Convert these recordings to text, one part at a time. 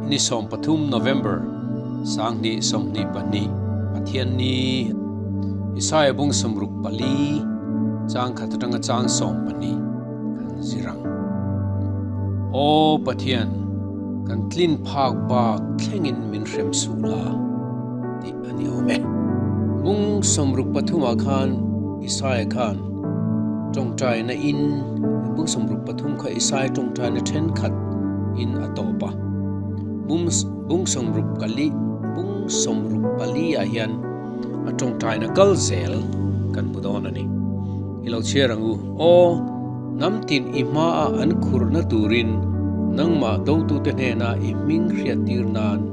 Ni 13 November 2022 Pathianni Isaiah bung 64 chang khat atanga chang 12 kan zirang. Aw Pathian, kan tlin phak bak thlengin min hrem suh la tih a ni awm e. Bung 63 ah khan Isaiah khan tawngtaina in bung 63 kha Isaiah tawngtaina thenkhat in a tawp a. Bung bung 64 bung 64 ah hian a tawngtaina kal zel kan hmu dawn a ni. I lo chhiar ang u. Aw, hnam tin i hmaah an khurna turin nangmah dotute hnena i hming hriattir nan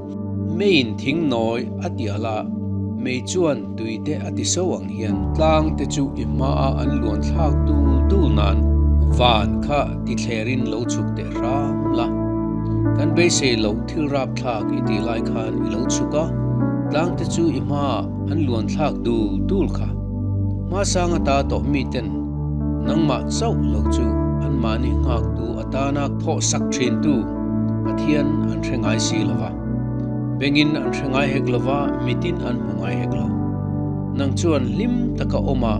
meiin thing nawi a ti alh a, mei chuan tuite a ti so ang hian tlang te chu i hmaah an luan thlak dul dul nan van kha ti thlerin lo chhuk teh hram la. Kan beisei loh thil rap thlak i tih lai khan i lo chhuk a, tlang te chu i hmaah an luan thlak dul dul kha. Hmasang ata tawh miten nangmah chauh lo chu anmahni nghaktu atana thawhsak thintu Pathian an hre ngai si lo va. Bengin an hre ngai hek lo va, mitin an hmu ngai hek lo. Nang chuan hlim taka awm a,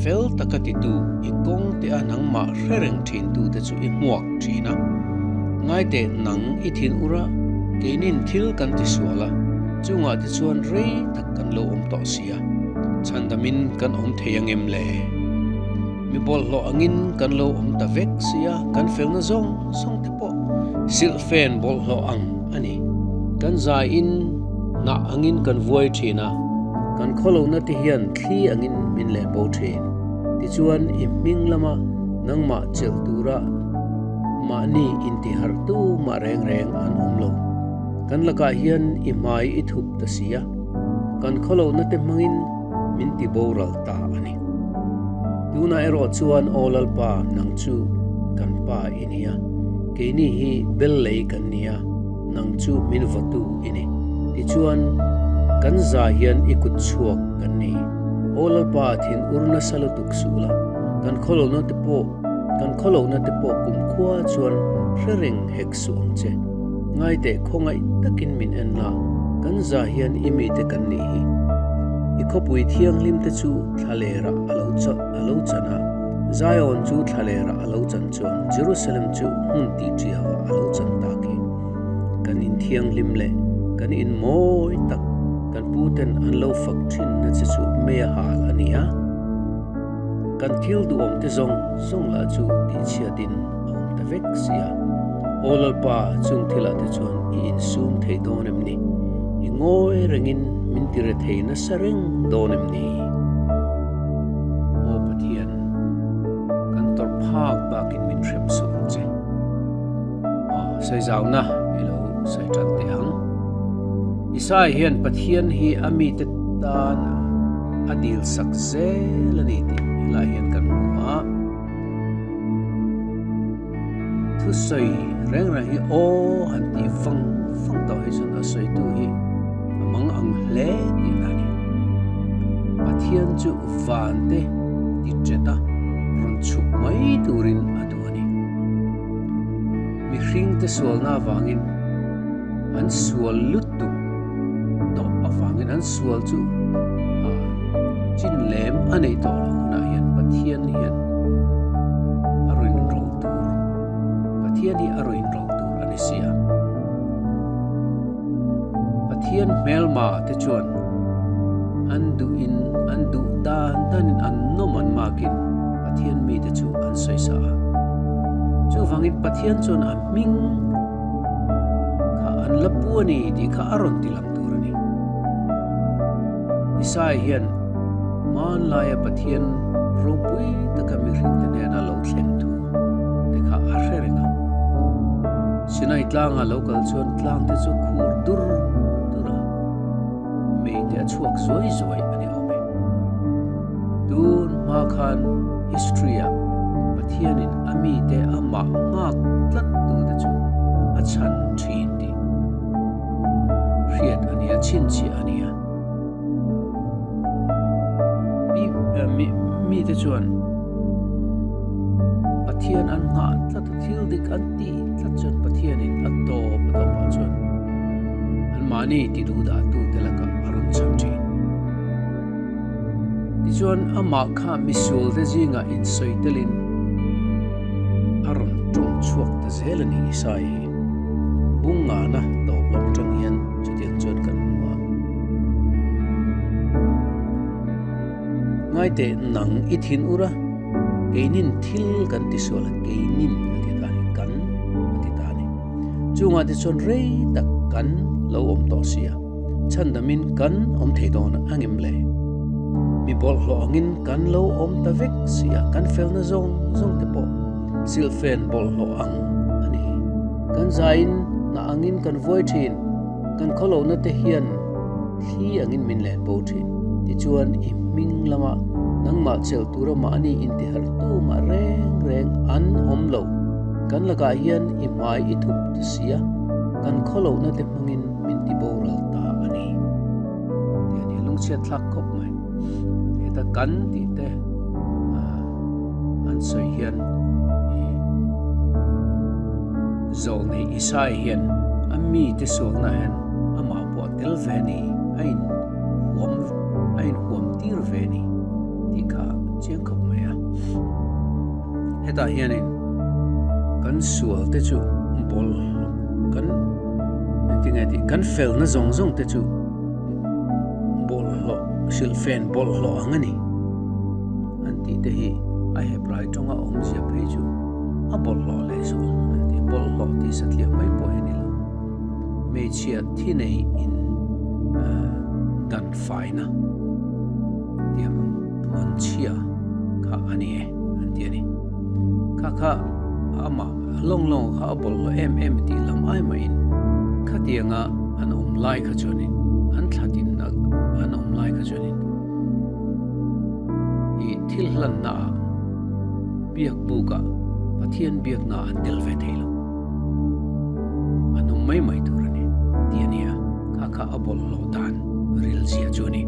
fel taka titu i kawng te a nangmah hre reng thintu te chu i hmuak thin a. Ngaiteh nang i thin ur a, keinin thil kan ti sual a, chungah te chuan rei tak kan lo awm tawh si a, chhandamin kan awm thei angem le? Mi bawlhhlawh angin kan lo awm ta vek si a, kan felna zawng zawng te pawh silhfen bawlhhlawh ang a ni. Kan zaiin hnah angin kan vuai thin a, kan khawlohna te hian thli angin min leh bo thin. Tichuan i hming lama nangmah chelh tura mahni intiharh tu mah reng reng an awm lo. Kan lakah hian i hmai i thup ta si a, kan khawlohna te hmangin min ti boral ta a ni. Tunah erawh chuan Aw Lalpa, nang chu kan Pa i ni a, keini hi bel lei kan ni a, nang chu min vawtu i ni. Tichuan, kan za hian i kut chhuak kan ni. Aw Lalpa, thin ur nasa lutuk suh la, kan khawlohna te pawh kan khawlohna te pawh kumkhua chuan hre reng hek suh ang che. Ngaiteh khawngaih takin min en la, kan za hian i mite kan nih hi. I khawpui thianghlim te chu thlalerah a lo a lo chan a, Zion chu thlalerah a lo chan chuan Jerusalem chu hmun tihṭiauah a lo chan tak hi. Kan in thianghlim leh kan in mawi tak kan puten an lo fak ṭhinna che chu mei a hal a ni a. Kan thil duhawm te zawng zawng lah chu tihchhiatin a awm ta vek si a. Aw Lalpa, chung thilah te chuan i insum thei dawn em ni? I ngawi rengin min ti re thei nasa reng dawn em ni? Aw Pathian, kan tawrh phak bakin min hrem suh ang che. Aw, sawi zauna i lo sawi tan teh ang. Isaiah hian Pathian hi a mite tan a dil sak zel a ni tih helai hian kan hmu a. Thusawi reng reng hi aw han tih vang vang tawh hi chuan a sawitu hi a mang ang hle tihna a ni. Pathian chu van te ti ṭet a, rawn chhuk mai turin a duh a ni. Mihring te sualna avangin an sual lutuk tawh avangin an sual chu chin lem a neih tawh loh hunah hian Pathian hian a rawn inrawlh tur Pathian hi a rawn inrawlh tur a ni si a. Pathian hmelma te chuan an duhin an duh dan danin an nawm an makin Pathian mite chu an sawisa a. Chuvangin Pathian chuan a hming kha an la pu a ni tih kha a rawn ti lang tur a ni. Isaiah hian hmanlaia Pathian ropui taka mihringte hnena lo thlen thu te kha a hre reng a. Sinai tlanga lo kal chuan tlangte chu khur dur dur a, mei te a chhuak zuai zuai a ni awm e. Tun hma khan history-ah Pathianin a mite amah nghak tlat tute chu a chhan thin tih hriat a ni a, chhinchhiah a ni a. Mite chuan Pathian an nghah tlat a, thil dik an tih tlat chuan Pathianin a tawp a tawpah chuan. Anmahni tiduhdahtute lakah a rawn chhan thin. Tichuan, amah kha misualte zingah insawi telin a rawn tawng chhuak ta zel a ni Isai hi. Bung ngana tawp lam atang hian chutiang chuan kan hmu a. Ngaiteh nang i thin ur a, keinin thil kan tisual a, keinin a ti ta a ni, kan a ti ta a ni. Chungah te chuan rei tak kan lo awm tawh si a, chhandamin kan awm thei dawn a ngem le? Mi bawlhhlawh angin kan lo awm ta vek si a, kan felna zawng zawng te pawh silhfen bawlhhlawh ang a ni. Kan zaiin hnah angin kan vuai thin, kan khawlohna te hian thli angin min len bo thin. Tichuan i hming lama nangmah chelh tura mahni intiharh tumah reng reng an awm lo. Kan lakah hian i hmai i thup ta si a, kan khawlohna te hmangin min ti boral ta a ni. Tih a ni, lungchhiat thlak khawp mai. Heta kan tih te an sawi hian i Zawlnei Isai hian a mite sualna hian amah pawh a tel ve a ni, a in huam a in huam tir ve a ni tih kha chiang khawp mai a. Hetah hianin kan sual te chu bawl kan engtinge tih kan felna zawng zawng te chu bawlhhlawh hrilhfen bawlhhlawh ang a ni an tih te hi a Hebrai tawnga awmzia phei chu a bawlhhlawh leh zual an ti bawlhhlawh tih satliah mai pawh hi a ni lo hmeichhia thi nei in dan faina tiang ang puan chhia kha a ni e an ti a ni. Kha kha amah lawng lawng kha a bawlhhlawh em em tih lam ai mahin khatianga an awm lai kha chuanin an thlatin an awm lai kha chuanin i thil hlanna ah biak bukah Pathian biakna an tel ve thei lo. An awm mai mai tur a ni tih a ni a, kha kha a bawlhhlawh dan ril zia chu a ni.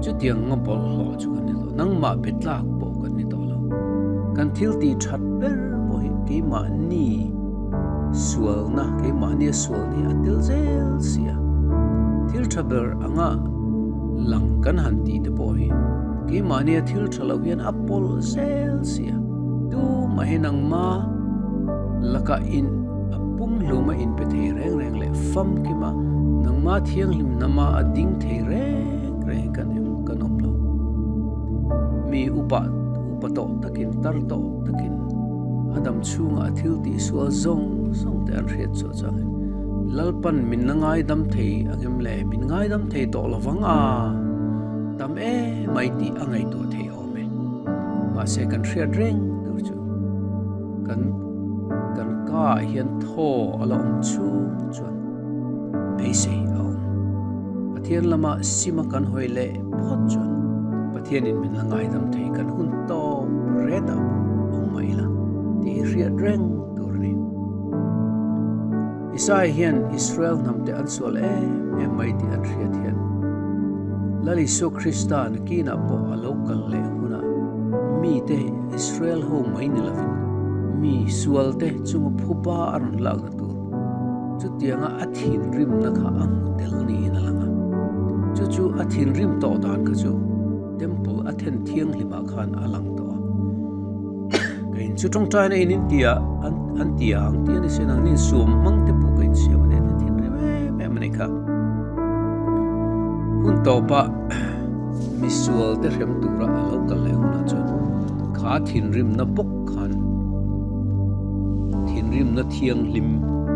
Chutiang nga bawlhhlawh chu kan ni tawh, nangmah be tlak pawh kan ni tawh lo. Kan thil tih that ber pawh hi keimahni sualna, keimahnia sualna hi a tel zel si a. Thil tha ber anga lang kan han tih te pawh hi keimahnia thil tha lo hian a pawlh zel si a. Tumah hi nangma lakah in a pumhlum a inpe thei reng reng leh famkim a, nangma thianghlim nama a ding thei reng reng hi kan em kan awm lo. Mi upa upa tawh takin tar tawh takin a dam chhungah a thil tih sual zawng zawng te an hriat chhuah changin Lalpan min la ngaidam thei angem le min ngaidam thei tawh lovang a tam emai tih a ngaihtuah thei awm e. Mahse kan hriat reng tur chu kan kan ka ah hian thaw a la awm chhung chuan beisei a awm. Pathian lama sima kan hawi leh phawt chuan Pathianin min la ngaidam thei kan hun tawp ret ah pawh awm mah ila tih hi hriat reng tur a ni. Isaiah hian Israel hnamte an sual em em mai tih an hriat hian Lal Isua Krista nakinah pawh a lo kal leh hunah mite Israel ho mai ni lovin mi sualte chunga phuba a rawn lakna tur chutianga a thinrimna kha a hmu tel niin a lang a. Chu chu a thinrim tawh dan kha chu Temple a then thianghlimah khan a lang tawh a. Ka in chu tawngtaina in in tia an an tia ang tih a ni sin ang nin suam hmang te pawh ka insiam a ni a thinrim em em a ni kha. Hun tawpa misual te hrem tura a lo kal leh hunah chuan kha thinrimna bawk khan thinrimna thianghlim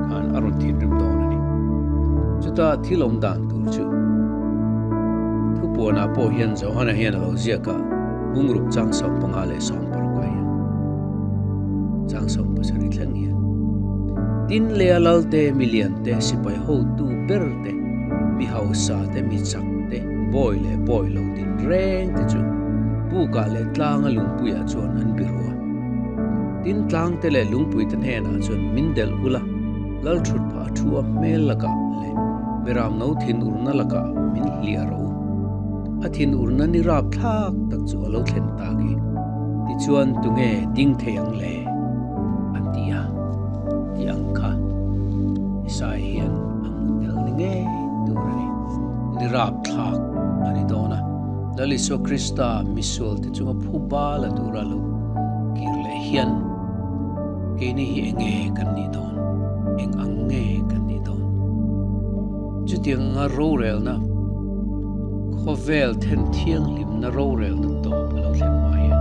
khan a rawn thinrim dawn a ni. Chuta thil awm dan tur chu thupuanah pawh hian Johana hian a lo ziak a. Bungruk chang 15 leh 16 ah hian chang 17 thleng hian tin leh a lal te, mi lian te, sipai hotu ber te, mi hausa te, mi chak te, bawi leh bawi lo din reng te chu pukah leh tlanga lungpuiah chuan an biru a. Tin tlang te leh lungpui te hnenah chuan min delh ula, lal thut phah a thu a hmel lakah leh beram no thinurna lakah min hliah rawh u. A thinurna ni rap thlak tak chu a lo thlen tak hi. Tichuan tunge ding thei ang le? An ti a, ti ang kha Isai hian a hmu tel ni ngei. rapthlak a ni dawn a. Lal Isua Krista misualte chunga phuba la tura lo kir leh hian keini hi enge kan nih dawn? Eng ang nge kan nih dawn? Chutiang anga rorelna, khawvel then thianghlimna rorelna tawp a lo thlen hma hian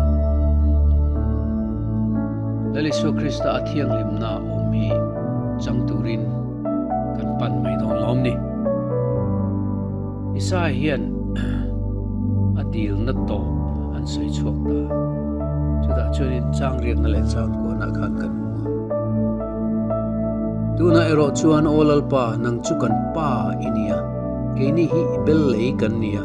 Lal Isua Krista a thianghlimna awm hi chang turin kan pan mai dawn lawm ni. Isaiah hian a dilna tawp an sawi chhuak ta. Chutah chuanin chang riatna leh chang kuahna khan kan hmu a. Tunah erawh chuan Aw Lalpa, nang chu kan Pa i ni a, keini hi i bel lei kan ni a,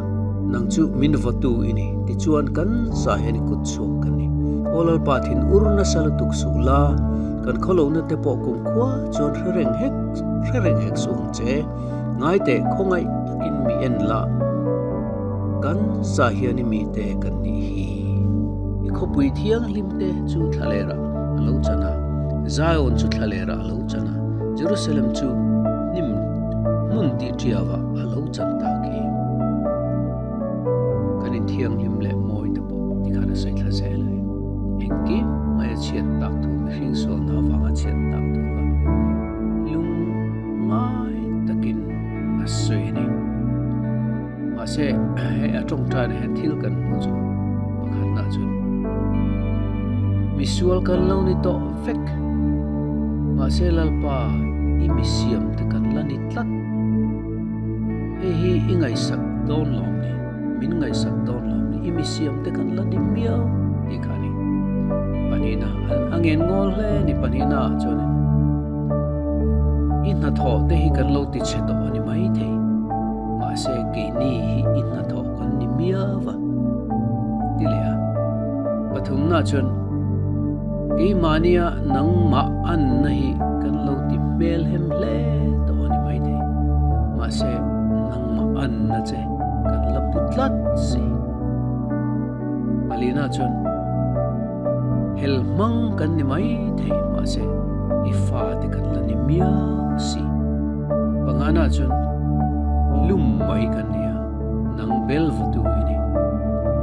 nang chu min vawtu i ni, tichuan kan zah hian i kut chhuak kan ni. Aw Lalpa, thin ur nasa lutuk suh la, kan khawlohna te pawh kumkhua chuan hre reng hek hre reng hek suh ang che. Ngai teh khawngaih takin mi en la, kan zah hian i mite kan nih hi. I khawpui thianghlim te chu thlalerah a lo chan a, Zion chu thlalerah a lo chan a, Jerusalem chu hnim hmun tih ṭiavah a lo chan tak hi. Kan inthianghlim leh mawi te pawh tikhan a sawi thla zel a ni. Engkim mai a chhiat tak thu, mihring sualna avanga chhiat tak thu kha lung ngai takin a sawi a ni. Mahse, hei a tawngtaina hian thil kan hmuh chu pakhatna chuan misual kan lo ni tawh vek. Mahse, Lalpa i misiam te kan la ni tlat. Hei hi i ngaihsak dawn lawm ni, min ngaihsak dawn lawm ni, i misiam te kan la ni miau tih kha a ni. Pahnihna, a ngen ngawl hle a ni pahnihna ah chuanin i hnathawh te hi kan lo ti chhe tawh a ni maithei, mahse keini hi i hnathawh kan ni miau va ti leh a. Pathumna chuan keimahnia nangmah anna hi kan lo ti hmelhem hle tawh a ni maithei, mahse nangmah anna che kan la pu tlat si. Palina chuan hel hmang kan ni maithei, mahse i fate kan la ni miau si. Pangana chuan lum mai kan ni a. Nang bel vatu i ni.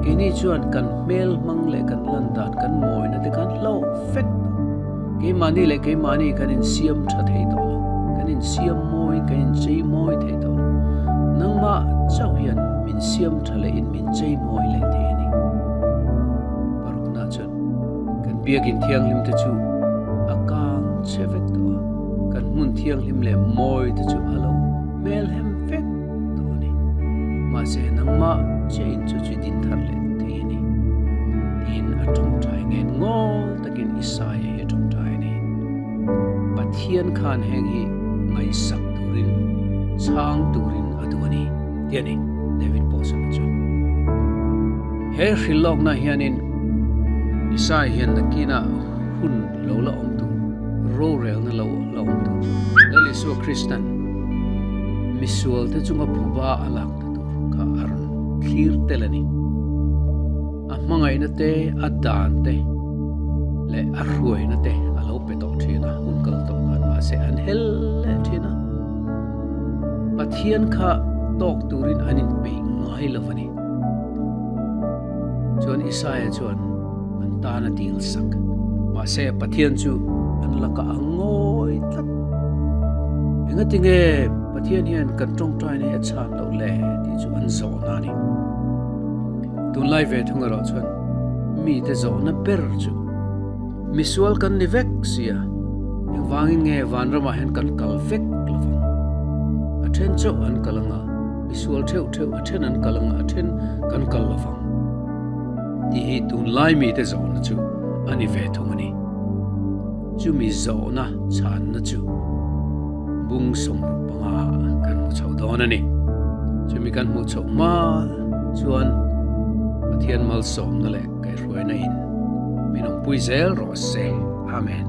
Keini chuan kan hmel hmang leh kan lan dan kan mawina te khan hlauh fek tawh. Keimahni leh keimahni kan insiam tha thei tawh lo. Kan insiam mawi, kan inchei mawi thei tawh lo. Nangmah chauh hian min siam tha lehin min chei mawi leh thei a ni. Parukna chuan kan biakin thianghlim te chu a kang che vek tawh a, kan hmun thianghlim leh mawi te chu a lo hmelhem vek. tawh a ni. Mahse, nangmah chiahin chu chu din thar leh thei a ni. Tiin a tawngtai ngen ngawl takin Isaia hi a tawngtai a ni. Pathian khan heng hi ngaihsak turin, chhang turin a duh a ni, ti a ni David Paulson-a chuan. He hrilhlawkna hianin Isaia hian nakinah hun lo la awm tur, rorelna lo la awm tur, Lal Isua Kristan misualte chunga phuba a lakna tur kha a rawn thlir tel a ni. A hmangaihna te, a dan te leh a hruaina te a lo pe tawh thin a, hun kal tawh khan mahse an hel leh thin a. Pathian kha tawk turin an inpeih ngai lo a ni. Chuan Isaia chuan an tan a dil sak. Mahse, Pathian chu an lakah a ngawi tlat. Engatinge Pathian hian kan tawngtaina hi a chhan loh le tih chu an zawhna a ni. Tunlai ve thung erawh chuan mite zawhna ber chu misual kan ni vek sia, engvangin nge vanramah hian kan kal vek lovang? A then chauh an kal anga, misual theuh theuh a then an kal anga, a then kan kal lovang. Tih hi tunlai mite zawhna chu a ni ve thung a ni. Chumi zawhna chhanna chu bung 65 kan hmu chho dawn a ni. Chumi kan hmuh chhoh hma chuan Pathian malsawmna leh kaihhruaina in min awmpui zel rawh se. Amen.